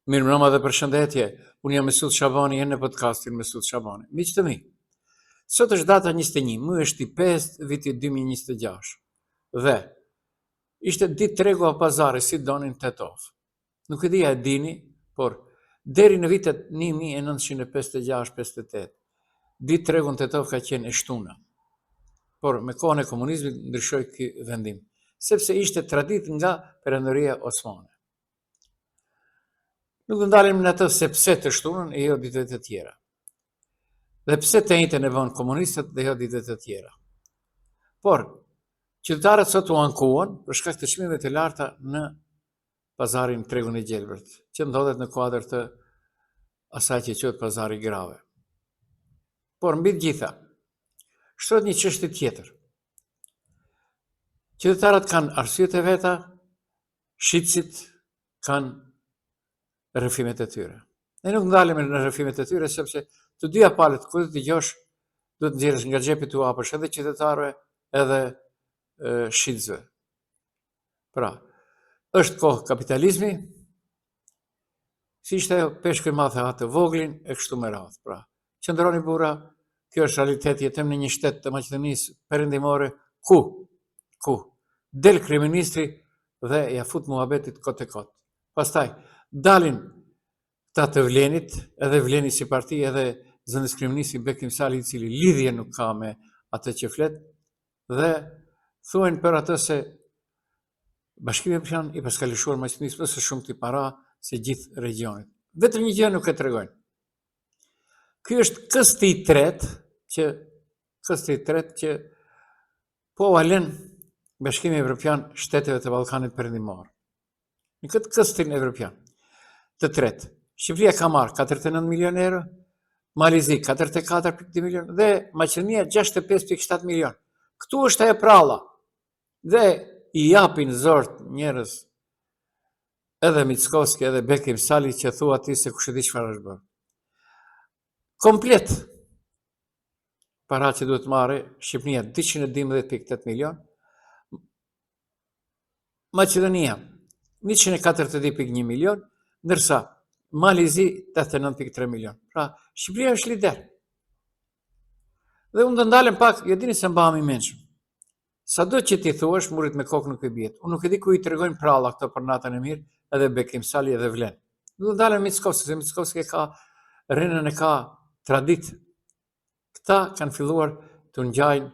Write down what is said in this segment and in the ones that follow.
Mirëmbrëma dhe përshëndetje. Unë jam Mesut Shabani, jeni në podcastin Mesut Shabani. Miq të mi, sot është data 21, muaji është i 5, viti 2026. Dhe ishte ditë tregu a pazari, si doni në Tetovë. Nuk e di a e dini, por deri në vitet 1956-58, ditë tregu në Tetovë ka qenë e shtuna. Por me kohën e komunizmit ndryshoi ky vendim, sepse ishte traditë nga Perandoria Osmane. Nuk do ndalem në atë se pse të shtunën e jo ditëve të tjera. Dhe pse të enjten e vënë komunistët dhe jo ditëve të tjera. Por, qytetarët sot u ankuan për shkak të çmimeve të larta në pazarin tregun e gjelbërt, që ndodhet në kuadër të asaj që quhet pazari i grave. Por mbi të gjitha, shtrohet një çështje tjetër. Qytetarët kanë arsyet e veta, Shitësit kanë rrëfimet e tyre. Ne nuk ndalemi në rrëfimet e tyre sepse të dyja palët kur të dëgjosh duhet të nxjerrësh nga xhepi t'u japësh edhe qytetarëve edhe shitësve. Pra, është kohë kapitalizmi, si ishte ajo peshku i madh e ha të voglin e kështu me radhë. Pra, qëndroni burra, kjo është realitet, jetojmë në një shtet të Maqedonisë Perëndimore ku ku del kryeministri dhe ja fut muhabetit kot e kot. Pastaj dalin këta të Vlenit, edhe Vleni si parti, edhe zëvendëskryeministri Bekim Sali i cili lidhje nuk ka me atë që flet dhe thuajnë për atë se Bashkimi Evropian i paska lëshuar Maqedonisë më së shumti para se gjithë regjionit. Vetëm një gjë nuk e tregojnë. Ky është kësti i tretë që kësti i tretë që po ua lën Bashkimi Evropian shteteve të Ballkanit Perëndimor. Në këtë këstin evropian të tretë, Shqipëria ka marrë 49 milion euro, Mali i Zi 44.2 milion dhe Maqedonia 65.7 milion. Këtu është ajo pralla. Dhe i japin zort njerëz edhe Mickoski edhe Bekim Sali që thua ti se kush e di çfarë është bërë. Komplet para që duhet marrë Shqipëria 212.8 milion, Maqedonia 142.1 milion, ndërsa Mali i Zi 89.3 milion. Pra, Shqipëria është lider. Dhe unë do ndalem pak, ju dini se mbahem i mençëm. Sado që t'i thuash, murit me kokë nuk i bihet. Unë nuk e di ku i tregojnë pralla këto për natën e mirë, edhe Bekim Sali edhe Vlen. Nuk do ndalem Mickoski, se Mickoski e ka rrenën e ka traditë. Këta kanë filluar të ngjajnë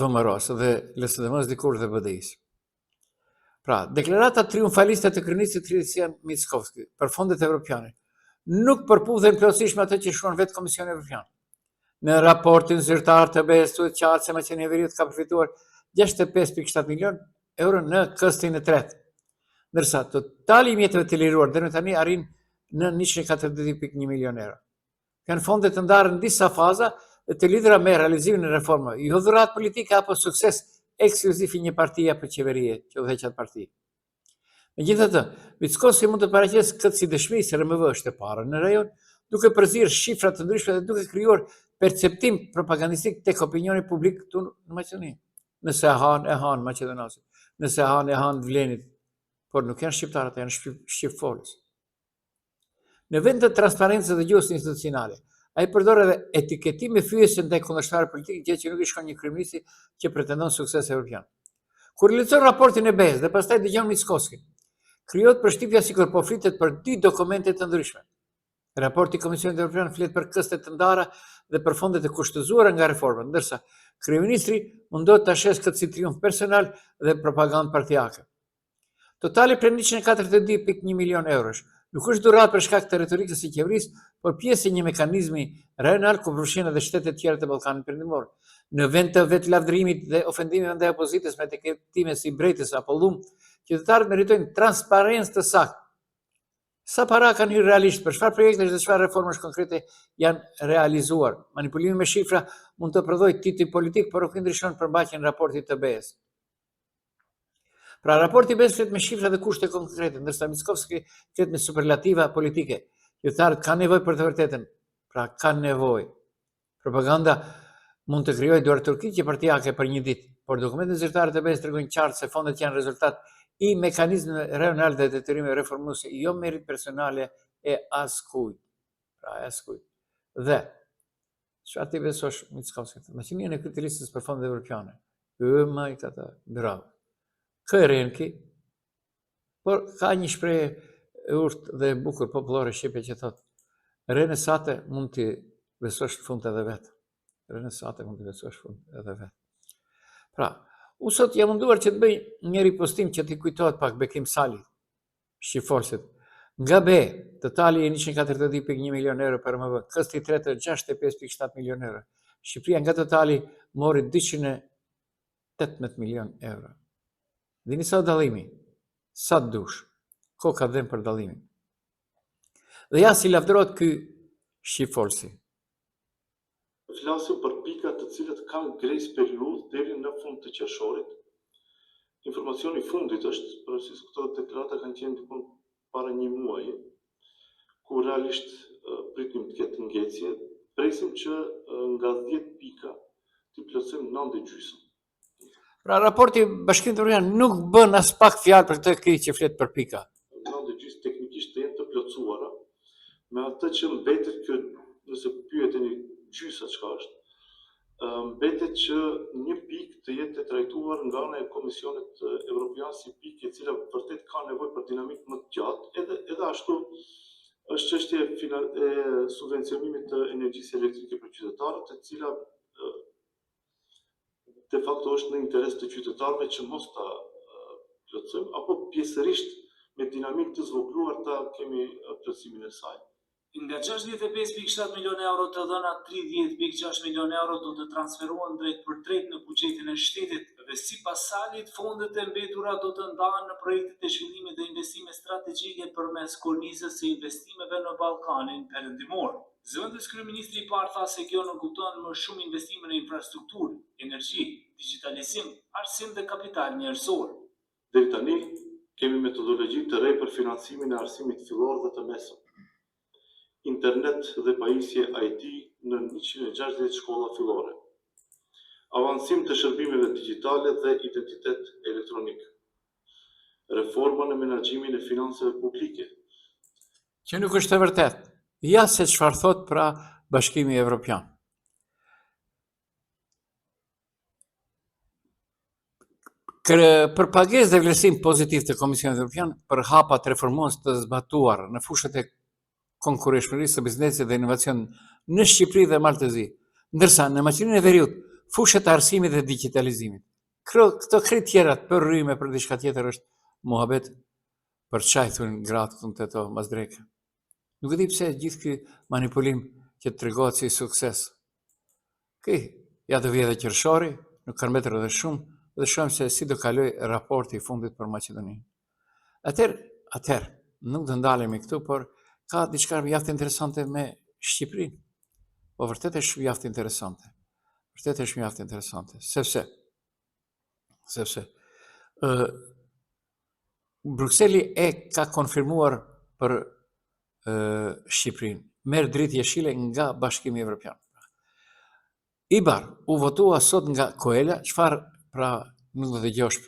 VMRO-së dhe LSDM-së dikur dhe BDI-së. Pra, deklaratat triumfaliste të kryeministrit Hristijan Mickoski për fondet evropiane nuk përputhen plotësisht me atë që shkruan vetë Komisioni Evropian. Në raportin zyrtar të BE-së thuhet qartë se Maqedonia e Veriut ka përfituar 65.7 milion euro në këstin e tretë. Ndërsa totali i mjeteve të liruar deri më tani arrin në 142.1 milion euro. Janë fonde të ndara në disa faza dhe të lidhura me realizimin e reformave, jo dhuratë politike apo sukses ekskluziv i një partie apo qeverie që udhëheq atë parti. Megjithatë, Mickoski mund të paraqesë këtë si dëshmi se RMV është e para në rajon, duke përzier shifra të ndryshme dhe duke krijuar perceptim propagandistik tek opinioni publik këtu në Maqedoni. Nëse e han, e han maqedonasit. Nëse e han, e han Vlenit. Por nuk janë shqiptarët, janë shqipfolës. Në vend të transparencës dhe gjuhës institucionale, ai përdor edhe etiketime fyese ndaj kundërshtarëve politikë, gjë që nuk i shkon një kryeministri që pretendon sukses evropian. Kur lexon raportin e BE-së dhe pastaj dëgjon Mickoskin, krijohet përshtypja sikur po flitet për dy dokumente të ndryshme. Raporti i Komisionit Evropian flet për këste të ndara dhe për fonde të kushtëzuara nga reformat, ndërsa kryeministri mundohet ta shesë këtë si triumf personal dhe propagandë partiake. Totali prej 142.1 milion eurosh nuk është dhuratë për shkak të retorikës së qeverisë, por pjesë e një mekanizmi rajonal ku përfshihen edhe shtetet tjera të Ballkanit Perëndimor. Në vend të vetëlavdërimit dhe ofendimeve ndaj opozitës me etiketime si brejtës apo llum, qytetarët meritojnë transparencë të saktë. Sa para kanë hyrë realisht, për çfarë projektesh dhe çfarë reformash konkrete janë realizuar? Manipulimi me shifra mund të prodhojë tituj politik, por nuk ndryshon përmbajtjen e raportit të BE-së. Pra raporti i BE-së flet me shifra dhe kushte konkrete, ndërsa Mickoski flet me superlativa politike. Qytetarët kanë nevojë për të vërtetën. Pra kanë nevojë. Propaganda mund të krijojë duartrokitje partiake për një ditë, por dokumentet zyrtare të BE-së tregojnë qartë se fondet janë rezultat I mekanizmave rajonal dhe detyrimeve reformuese, jo meritë personale e askujt. Pra e askujt. Dhe çfarë t'i besosh Mickoskit? Maqedonia në krye të listës për fondet evropiane. Ë majka ta, bravo. Kë e rren ky? Por ka një shprehje e urtë dhe e bukur popullore shqipe që thotë rrenë sate mund t'i besosh në fund edhe vetë. Rrenë sate mund t'i besosh në fund edhe vetë. Pra, unë sot jam munduar që të bëj një ripostim që t'i kujtohet pak Bekim Sali, shqipfolësit. Nga be, totali 142.1 milion euro për RMV, kësti i tretë 65.7 milion euro. Shqipëria nga totali mori 218 milion euro. Dini sa dallimi? Sa të dush. Koka dhemb për dallimin. Dhe ja si lavdërohet ky shqipfolësi. Flasim për pika të cilët kanë grace periudhë deri në fund të qershorit. Informacioni i fundit është, për arsye se këto deklarata kanë qenë diku para një muaji, ku realisht pritnim të ketë ngecje, presim që nga 10 pika t'i plotësojmë 9 e gjysmë. Pra raporti i Bashkimit Evropian nuk bën aspak fjalë për këtë ky që flet për pika. 9 e gjysmë teknikisht të jenë të plotësuara, me atë që mbetet kjo, nëse pyeteni gjysa çka është, mbetet që një pikë të jetë e trajtuar nga ana e Komisionit Evropian si pikë e cila vërtet ka nevojë për dinamikë më të gjatë, edhe edhe ashtu është çështje e subvencionimit të energjisë elektrike për qytetarët, e cila de facto është në interes të qytetarëve që mos ta plotësojmë, apo pjesërisht me dinamikë të zvogëluar ta kemi plotësimin e saj. Nga 65,7 milionë euro të dhëna, 30,6 milionë euro do të transferohen drejtpërdrejt në buxhetin e shtetit dhe sipas Salit, fondet e mbetura do të ndahen në projektet e zhvillimit dhe investime strategjike përmes kornizës së investimeve në Ballkanin Perëndimor. Zëvendëskryeministri i parë tha se kjo nënkupton më shumë investime në infrastrukturë, energji, digjitalizim, arsim dhe kapital njerëzor. Deri tani, kemi metodologji të re për financimin e arsimit fillor dhe të mesëm, internet dhe pajisje IT në 160 shkolla fillore, avancim të shërbimeve digjitale dhe identitet elektronik, reforma në menaxhimin e financave publike. Që nuk është e vërtetë. Ja se çfarë thotë pra Bashkimi Evropian. Për pagesë dhe vlerësim pozitiv të Komisionit Evropian për hapat reformues të zbatuar në fushat e konkurrueshmërisë së biznesit dhe inovacionit në Shqipëri dhe Mal të Zi, ndërsa në Maqedoninë e Veriut fushat e arsimit dhe digjitalizimit. Këto krejt tjerat për rrymë për diçka tjetër është muhabet për çaj thonë gratë këtu në Tetovë mbas dreke. Nuk e di pse gjithë ky manipulim që të tregohet si sukses. Ky, ja do vijë edhe qershori, nuk kanë mbetur edhe shumë, dhe shohim se si do kalojë raporti i fundit për Maqedoninë. Atëherë, atëherë, nuk do ndalemi këtu, por ka diçka mjaft interesante me Shqipërinë. Po vërtet është mjaft interesante. Vërtet është mjaft interesante, sepse sepse ë Brukseli e ka konfirmuar për ë Shqipërinë. Merr dritë jeshile nga Bashkimi Evropian. IBAR u votua sot nga Koela, çfarë pra nuk do dëgjosh.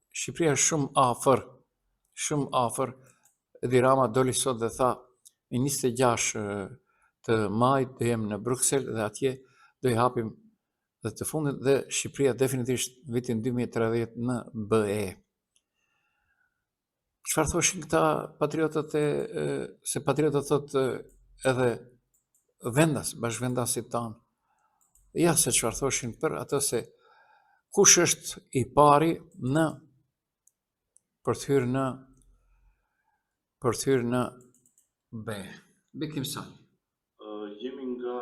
Shqipëria është shumë afër, shumë afër. Edi Rama doli sot dhe tha në 26 të majit do jem në Bruksel dhe atje do i hapim dhe të fundit dhe Shqipëria definitivisht vitin 2030 në BE. Çfarë thoshin këta patriotët e, se patriotët thotë edhe vendas, bashkëvendasit tanë. Ja se çfarë thoshin për atë se kush është i pari në për të hyrë në për të hyrë në BE. Bekim Sali. Jemi nga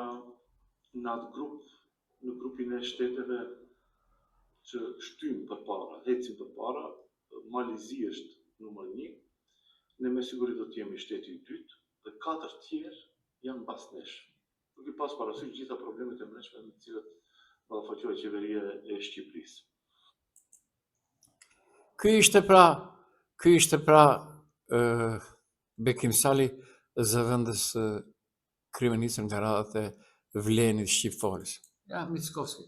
në atë grup, në grupin e shteteve që shtyjmë përpara, ecim përpara, Mali i Zi është numër 1, ne me siguri do të jemi shteti i dytë dhe katër tjerë janë mbas nesh. Duke pas parasysh gjitha problemet e mbrendshme me të cilat ballafaqohet qeveria e Shqipërisë. Ky ishte pra, ky ishte pra ë Bekim Sali, zëvendës kryeministër nga radhët e Vlenit shqipfolës. Ja, Mickoski.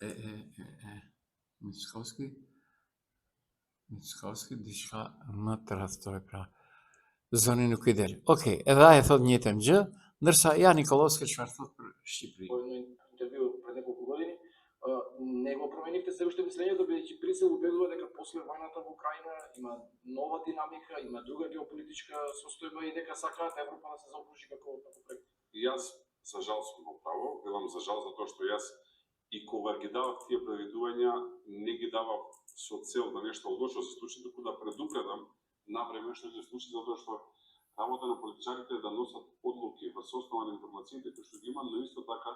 E, e, e, e, Mickoski, Mickoski diçka më tradhtoi pra. Zoni nuk i del. Okej, okay, edhe ai e thotë njëjtën gjë, ndërsa ja Nikollovski çfarë thotë për Shqipërinë. Po në intervju пред неколку години, не го променивте се уште мислењето бидејќи Брисел убедува дека после војната во Украина има нова динамика, има друга геополитичка состојба и дека сакаат Европа да се заокружи како како проект. И јас за жал сум во право, велам за жал затоа што јас и кога ги давав тие предвидувања, не ги давав со цел да нешто лошо се случи, туку да предупредам на време што ќе се случи, затоа што работа на политичарите е да носат одлуки врз основа на информациите кои што ги имаат, но исто така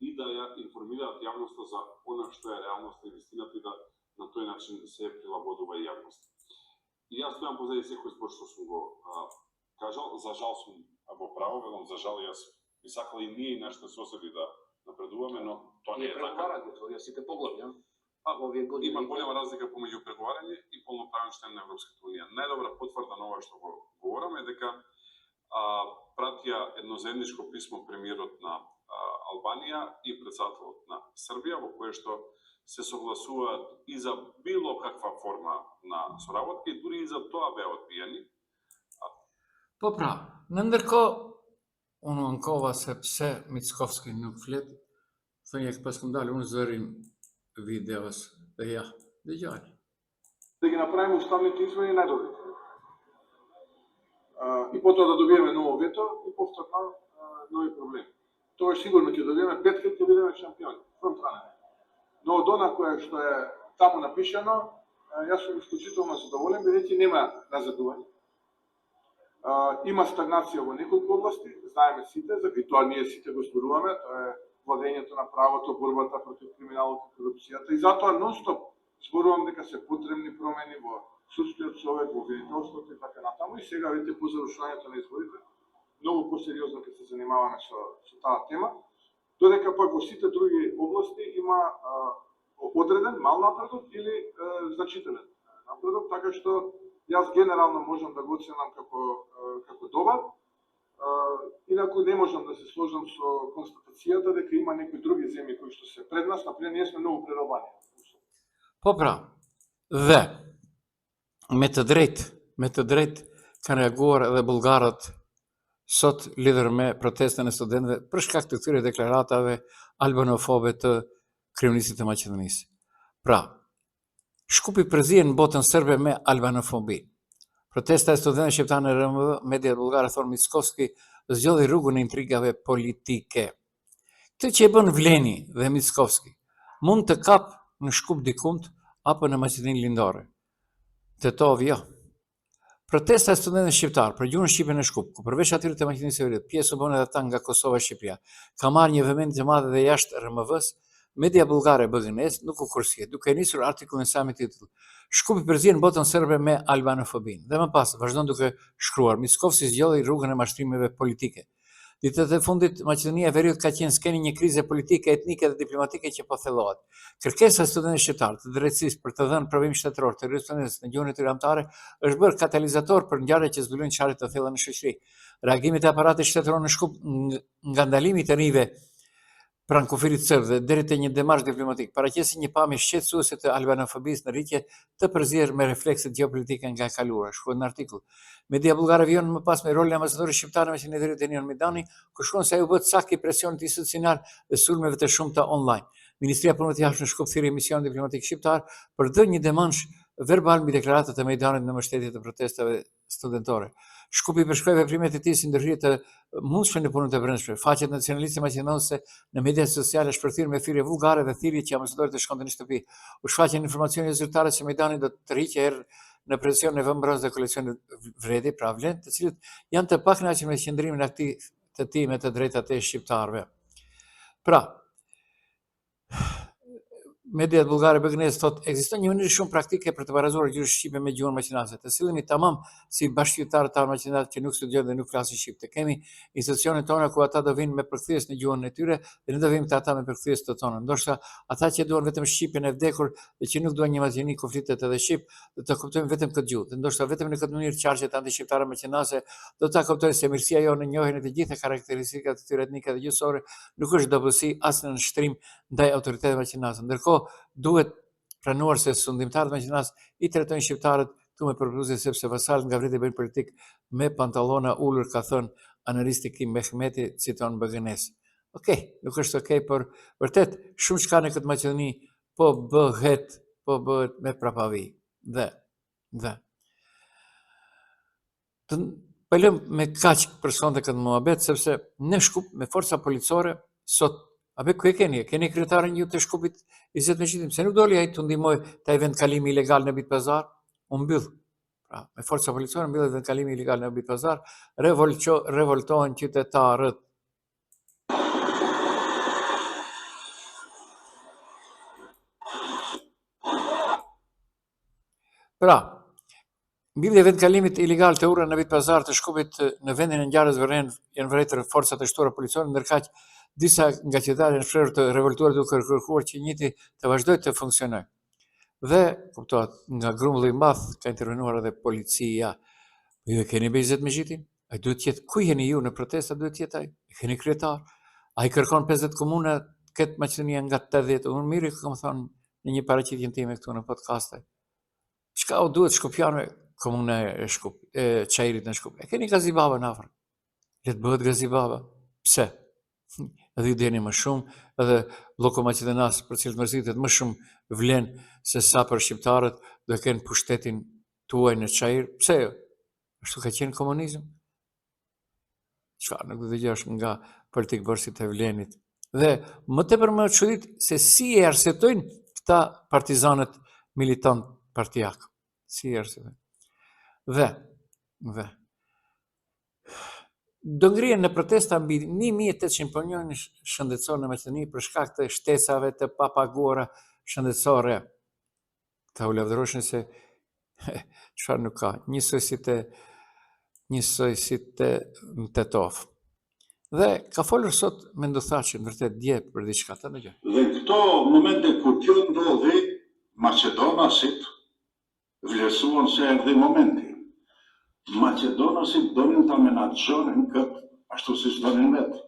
и да ја информираат јавноста за она што е реалноста и вистината и да на тој начин се прилагодува и јавноста. И јас стојам позади секој збор што сум го а, кажал, за жал сум во право, велам за жал јас би сакал и ние и нашите соседи да напредуваме, но тоа не е така. Преговарате, отворија сите поглавја. Па во овие години Има голема разлика помеѓу преговарање и полноправен член на Европската унија. Најдобра потврда на ова што го говорам е дека а, пратија едно заедничко писмо премиерот на а, Албанија и председателот на Србија во кое што се согласуваат и за било каква форма на соработка и дури и за тоа беа одбиени. Po pra, në ndërkohë, unë u ankova se pse Mickoski nuk flet, thonjë e pas kam dalë unë zërin videos dhe ja, dëgjoni. Да ги направиме уставните измени најдобрите. И потоа да добиеме ново вето и повторно нови проблеми. Тогаш сигурно ќе добиеме петка ќе бидеме шампиони, фронтранери. Но од она која што е таму напишано, јас сум исклучително задоволен бидејќи нема назадување. Има стагнација во неколку области, знаеме сите, за и тоа ние сите го зборуваме, тоа е владењето на правото, борбата против криминалот и корупцијата и затоа нонстоп зборувам дека се потребни промени во судскиот совет, во обвинителството и така натаму и сега веќе по завршувањето на изборите многу посериозно ќе се занимаваме со, со таа тема, додека пак во сите други области има а, одреден мал напредок или а, значителен напредок, така што јас генерално можам да го оценам како како добар. Инаку не можам да се сложам со констатацијата дека има некои други земји кои што се пред нас, например, ние сме многу пред Албанија. Po pra, dhe me të drejtë, me të drejtë kanë reaguar edhe bullgarët sot lidhur me protestën e studentëve për shkak të këtyre deklaratave albanofobe të kryeministrit të Maqedonisë. Pra, Shkupi përzien botën serbe me albanofobi. Protesta e studentëve shqiptarë në RMV, mediat bullgare thonë Mickoski zgjodhi rrugën e intrigave politike. Këtë që e bën Vleni dhe Mickoski, mund të kap në Shkup dikund apo në Maqedoninë Lindore. Tetovë jo. Protesta e studentëve shqiptarë për gjuhën shqipe në Shkup, ku përveç atyre të Maqedonisë së Veriut, pjesë u bënë edhe ata nga Kosova e Shqipëria, ka marrë një vëmendje të madhe dhe jashtë RMV-së, media bullgare BGNES nuk u kursie, duke nisur artikullin e saj me titull Shkupi përzien botën serbe me albanofobinë. Dhe më pas vazhdon duke shkruar, Mickoski zgjodhi rrugën e mashtrimeve politike. Ditët e fundit, Maqedonia e Veriut ka qenë skenë e një krize politike, etnike dhe diplomatike që po thellohet. Kërkesa e studentëve shqiptarë të drejtësisë për të dhënë provim shtetëror të korrespondencës në gjuhën e tyre amtare është bërë katalizator për ngjarje që zbulojnë çarje të thella në shoqëri. Reagimet e aparatit shtetëror në Shkup nga ndalimi i të rinjve pranë kufirit serb dhe deri te një demarsh diplomatik, paraqesin një pamje shqetësuese të albanofobisë në rritje të përzier me reflekset gjeopolitike nga e kaluara, shkruhet në artikull. Media bullgare vijon më pas me rolin e ambasadorit shqiptar në Maqedoninë e Veriut Denion Mejdani, ku shkruan se ai u bë cak i presionit institucional dhe sulmeve të shumta online. Ministria e Punëve të Jashtme në Shkup thirri misionin diplomatik shqiptar për të dhënë një demansh verbal mbi deklaratat e Mejdanit në mbështetje të protestave studentore. Shkupi përshkroi veprimet e tij si ndërhyrje të mundshme në punët e brendshme. Faqet nacionaliste maqedonase në mediat sociale shpërthyen me thirrje vulgare dhe thirrje që ambasadori të shkonte në shtëpi. U shfaqën informacione zyrtare se Mejdani do të tërhiqej herë në presionin e VMRO-s dhe koalicionit Vredi, pra Vlen, të cilët janë të pakënaqur me qëndrimin aktiv të tij me të drejtat e shqiptarëve. Pra, Mediat bullgare BGNES thotë, ekziston një mënyrë shumë praktike për të barazuar gjuhën shqipe me gjuhën maqedonase. Të sillemi tamam si bashkëqytetarët tanë maqedonas që nuk studiojnë dhe nuk flasin shqip. Të kemi institucionet tona ku ata do vinë me përkthyes në gjuhën e tyre dhe ne do vijmë te ata me përkthyes të tonën. Ndoshta ata që duan vetëm shqipen e vdekur dhe që nuk duan një Maqedoni ku flitet edhe shqip, do të kuptojnë vetëm këtë gjuhë. Dhe ndoshta vetëm në këtë mënyrë qarqet antishqiptare maqedonase do ta kuptojnë se mirësia jonë në njohjen e të gjitha karakteristikave të tyre etnike dhe gjuhësore nuk është dobësi as nënshtrim ndaj autoriteteve maqedonase. Ndërkohë, duhet pranuar se sundimtarët maqedonas i trajtojnë shqiptarët këtu me përbuzje sepse vasalët nga vriti bëjnë politikë me pantallona ulur ka thënë analisti Kim Mehmeti, citon BGNES. Okej, nuk është okej, por vërtet shumë çka në këtë Maqedoni po bëhet, po bëhet me prapavijë. Dhe, dhe. Të po e lëmë me kaq për sonte këtë muhabet, sepse në Shkup me forca policore, sot, a be ku e keni? E keni kryetarin ju të Shkupit Izet Mexhitin, pse nuk doli ai të ndihmojë te ai vendkalimi ilegal në Bit Pazar? U mbyll. Pra, me forca policore mbyllet vendkalimi ilegal në Bit Pazar, revolqo, revoltohen qytetarët. Pra, mbyllja e vendkalimit ilegal te ura në Bit Pazar të Shkupit në vendin e ngjarjes vëren janë vërejtur forcat e shtuara policore, ndërkaq disa nga qytetarët janë shprehur të revoltuar duke kërkuar që njëjti të vazhdojë të funksionojë. Dhe, kuptohet, nga grumbulli i madh ka intervenuar edhe policia. Ju e keni be Izet Mexhitin? Ai duhet të jetë ku jeni ju në protesta duhet të jetë ai. E keni kryetar. Ai kërkon 50 komuna të ketë Maqedonia nga 80. Unë mirë e kam thënë në një paraqitjen time këtu në podcaste. Çka u duhet shkupjanëve komuna e Shkup, e Çairit në Shkup. E keni Gazi Babën afër. Le të bëhet Gazi Baba. Pse? Edhe ju deni më shumë, edhe blloku maqedonas për cilët mërzitet më shumë vlen se sa për shqiptarët do e kenë pushtetin tuaj në Çair. Pse jo? Ashtu ka qenë komunizëm. Çfarë nuk do të dëgjosh nga politikbërësit e Vlenit. Dhe më tepër më çudit se si e arsyetojnë këta partizanët militant partiak. Si e arsyetojnë. Dhe, dhe, do ngrihen në protesta mbi 1800 punonjës shëndetësor në Maqedoni për shkak të shtesave të papaguara shëndetësore. Këta u lavdëroshin se çfarë nuk ka, njësoj si te njësoj si te në Tetovë. Dhe ka folur sot Menduh Thaçi, në vërtet dje për diçka të dëgjoj. Dhe në këto momente kur kjo ndodhi, maqedonasit vlerësuan se erdhi momenti. Maqedonasit donin ta menaxhonin këtë ashtu siç donin vetë.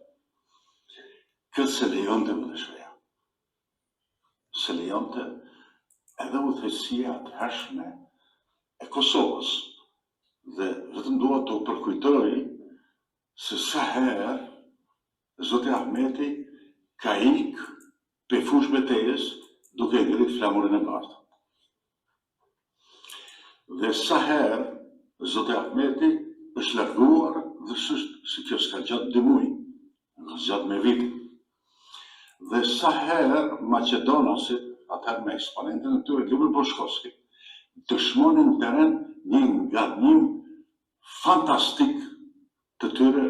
Këtë s'e lejonte PDSH-ja. S'e lejonte edhe udhëheqësia e atëhershme e Kosovës dhe vetëm dua t'u përkujtoj se sa herë zoti Ahmeti ka ik prej fushëbetejës duke e ngrit flamurin e bardhë. Dhe sa herë zoti Ahmeti është larguar dhe s'është se kjo s'ka zgjat dy muaj, ka zgjat me vite. Dhe sa herë maqedonasit, atëherë me eksponentin e tyre Ljube Boshkovski, dëshmonin në terren një ngadhnjim fantastik të tyre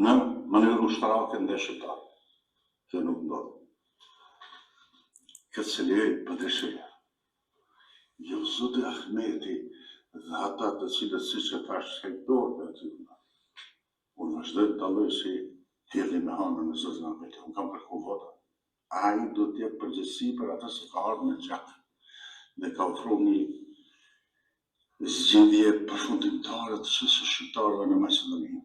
në mënyrë ushtarake ndaj shqiptarëve. Kjo nuk ndodhi. Këtë s'e lejoi PDSH-ja. Jo zoti Ahmeti dhe ata të cilët siç e thashë s'ka dorë me aty unë. Unë vazhdoj të dalloj si dielli me hanën me zotin Ahmeti. Unë kam kërku vota. Ai duhet të jep përgjegjësi për atë se ka ardhur me gjak dhe ka ofruar një zgjidhje përfundimtare të çështjes së shqiptarëve në Maqedoni.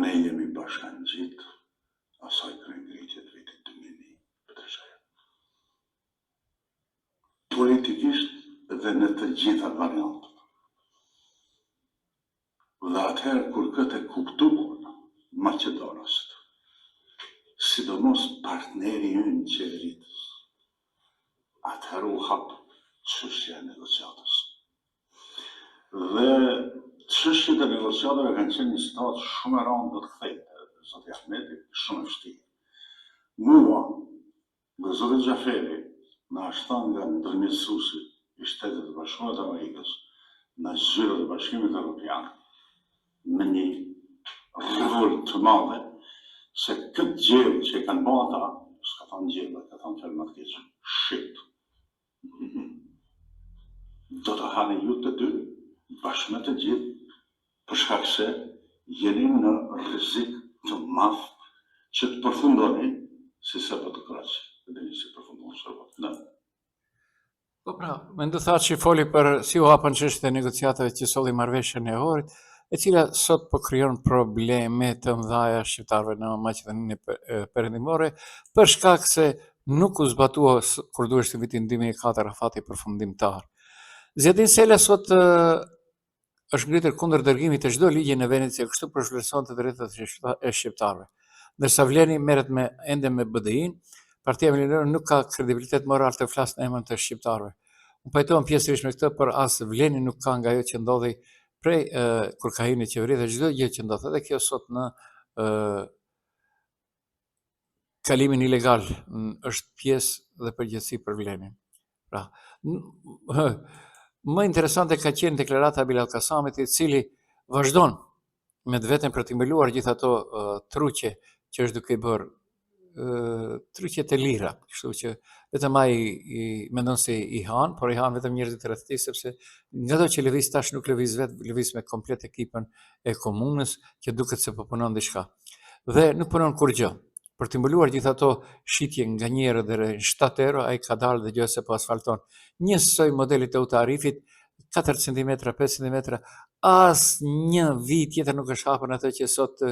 Ne jemi bashkangjit asaj kryengritje të vitit 2001, PDSH-ja. Politikisht dhe në të gjitha variantet. Dhe atëherë kur këtë e kuptuan maqedonasit, sidomos partneri ynë qeveritës, atëherë u hap çështja e negociatës. Dhe çështjet e negociatave kanë qenë një situatë shumë e rëndë do të kthej te zoti Ahmeti, shumë e vështirë. Mua dhe zotit Xhaferi na është thënë nga ndërmjetësuesi i Shteteve të Bashkuara të Amerikës në zyrat e Bashkimit Evropian me një revoltë të madhe se këtë gjellë që e kanë ba ata, s'ka. S'ka thonë gjella, ka thonë fjalë më të keqe. Shit. Do ta hani ju të dy, bashkë me të gjithë, për shkak se jeni në rrezik të madh që të përfundoni si serbët në Kroaci. E dini si përfunduan serbët në Po pra, Menduh Thaçi foli për si u hapën çështjet e negociatave që solli marrëveshjen e Ohrit, e cila sot po krijon probleme të mëdha shqiptarëve në Maqedoninë Perëndimore, për shkak se nuk u zbatua kur duhej në vitin 2004 afati përfundimtar. Ziadin Sela sot është ngritur kundër dërgimit të çdo ligji në Venecia, kështu po zhvlerësohen të drejtat e shqiptarëve. Ndërsa Vleni merret me ende me BDI-n, Partia Milionere nuk ka kredibilitet moral të flasë në emër të shqiptarëve. Unë pajtohem pjesërisht me këtë, por as Vleni nuk ka nga ajo që ndodhi prej e, kur ka hyrë në qeveri dhe çdo gjë që ndodh, edhe kjo sot në e, kalimin ilegal është pjesë dhe përgjegjësi për Vlenin. Pra, më interesante ka qenë deklarata e Bilall Kasamit, i cili vazhdon me të veten për t'i mbuluar gjithë ato uh, truqe që është duke i bërë uh, truqe të lira, kështu që vetëm ai i mendon se i han, por i han vetëm njerëzit rreth tij sepse ngado që lëviz tash nuk lëviz vetë, lëviz me komplet ekipën e komunës që duket se po punon diçka. Dhe nuk punon kurrgjë. Për t'i mbuluar gjithë ato shitje nga 1 euro deri në 7 euro, ai ka dalë dhe gjoja se po asfalton. Njësoj modeli të Teuta Arifit, 4 cm, 5 cm, asnjë vijë tjetër nuk është hapur në atë që sot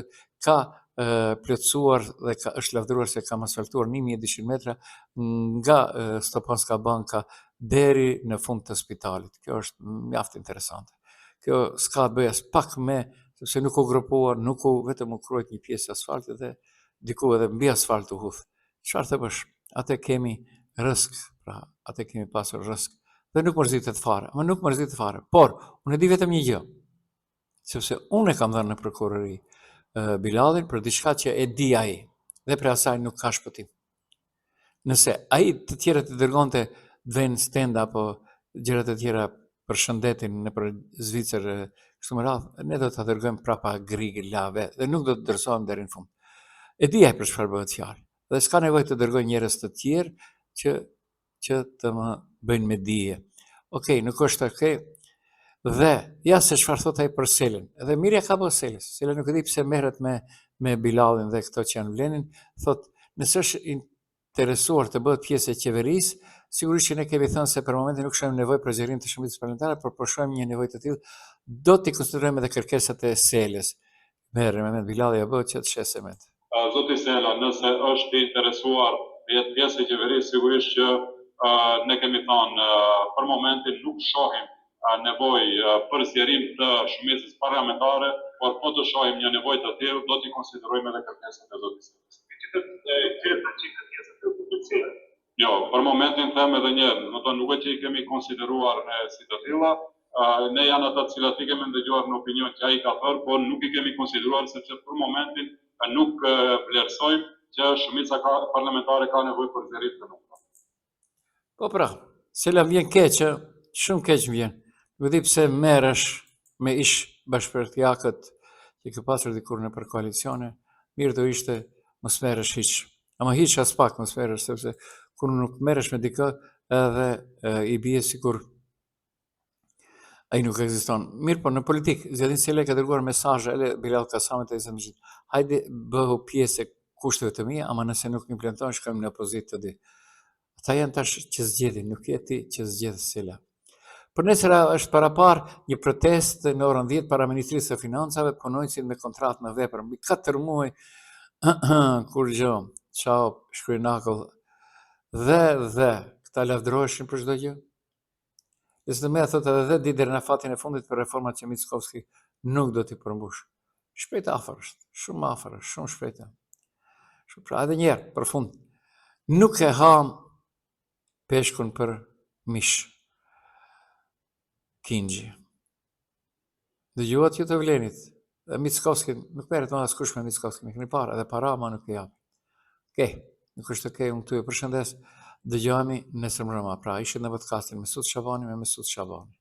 ka plotësuar dhe ka, është lavdëruar se kam asfaltuar 1200 metra nga Stopanska banka deri në fund të spitalit. Kjo është mjaft interesante. Kjo s'ka të bëjë as pak me, sepse nuk u gropua, nuk u vetëm u kruajt një pjesë asfalti dhe diku edhe mbi asfalt u hudh. Çfarë të bësh? Atë kemi rrësk, pra atë kemi pasur rrësk. Dhe nuk mërzitet fare, ama nuk mërzitet fare. Por, unë e di vetëm një gjë, sepse unë e kam dhënë në prokurori Bilallin për diçka që e di ai dhe prej asaj nuk ka shpëtim. Nëse ai të tjerët i dërgonte të vënë stenda apo gjëra të tjera për shëndetin nëpër Zvicër kështu me radhë, ne do ta dërgojmë prapa griglave dhe nuk do të dorëzohem deri në fund. E di ai për çfarë bëhet fjalë. Dhe s'ka nevojë të dërgojë njerëz të tjerë që që të më bëjnë me dije. Okej, nuk është okej. Dhe ja se çfarë thotë ai për Selën. Edhe mirë ia ka bërë Selës. Sela nuk e di pse merret me me Bilallin dhe këto që janë vlenin, thotë nëse është interesuar të bëhet pjesë e qeverisë, sigurisht që ne kemi thënë se për momentin nuk shohim nevojë për zgjerim të shumicës parlamentare, por po shohim një nevojë të tillë, do t'i konsiderojmë edhe kërkesat e Selës. Merre me mend Bilalli ja bëhet që të shesë mend. Zoti Sela, nëse është i interesuar të jetë pjesë e qeverisë, sigurisht që ne kemi thënë për momentin nuk shohim nevojë për zgjerim të shumicës parlamentare, por po të shohim një nevojë të tillë, do t'i konsiderojmë edhe kërkesat e zotit Selës. Megjithatë, kërkesat e zotit Sela? Jo, për momentin them edhe një herë, domethënë nuk është që i kemi konsideruar ne si të tilla, ne janë ata të cilat i kemi ndëgjuar në opinion që ai ka bërë, por nuk i kemi konsideruar sepse për momentin nuk vlerësojmë që shumica ka, parlamentare ka nevojë për zgjerim të numrave. Po pra, Sela më vjen keq, ë, shumë keq më vjen. Nuk e di pse merresh me ish bashkëpartiakët që ke pasur dikur nëpër koalicione, mirë do ishte mos merresh hiç. Ama hiç aspak mos merresh, sepse kur nuk merresh me dikë, edhe e, i bie sikur ai nuk ekziston. Mirëpo, në politikë, Ziadin Sela ka dërguar mesazhe edhe Bilall Kasamit e Izet Mexhitit. Hajde bëhu pjesë e kushteve të mia, ama nëse nuk implementohen, shkojmë në opozitë të dy. Ata janë tash që zgjedhin, nuk je ti që zgjedh Sela. Për nesër është paraparë një protestë në orën 10 para Ministrisë së Financave, punonjësit me kontratë në vepër mbi 4 muaj kurgjë, çao, shkruaj nakull. Dhe dhe këta lavdëroheshin për çdo gjë. LSDM-ja thotë edhe 10 ditë deri në afatin e fundit për reformat që Mickoski nuk do t'i përmbush. Shpejt afër është, shumë afër është, shumë shpejt. Shumë pra edhe një herë për fund. Nuk e ham peshkun për mish. Kinxhi. Dëgjuat ju të vlenit. Dhe Mickovskin, nuk merret më askush me Mickovskin, e keni parë, edhe para më nuk i jap. Okej, nuk është okej, unë këtu ju përshëndes. Dëgjohemi nesër mbrëma. Pra, ishit në podcastin Mesut Shabani me Mesut Shabani.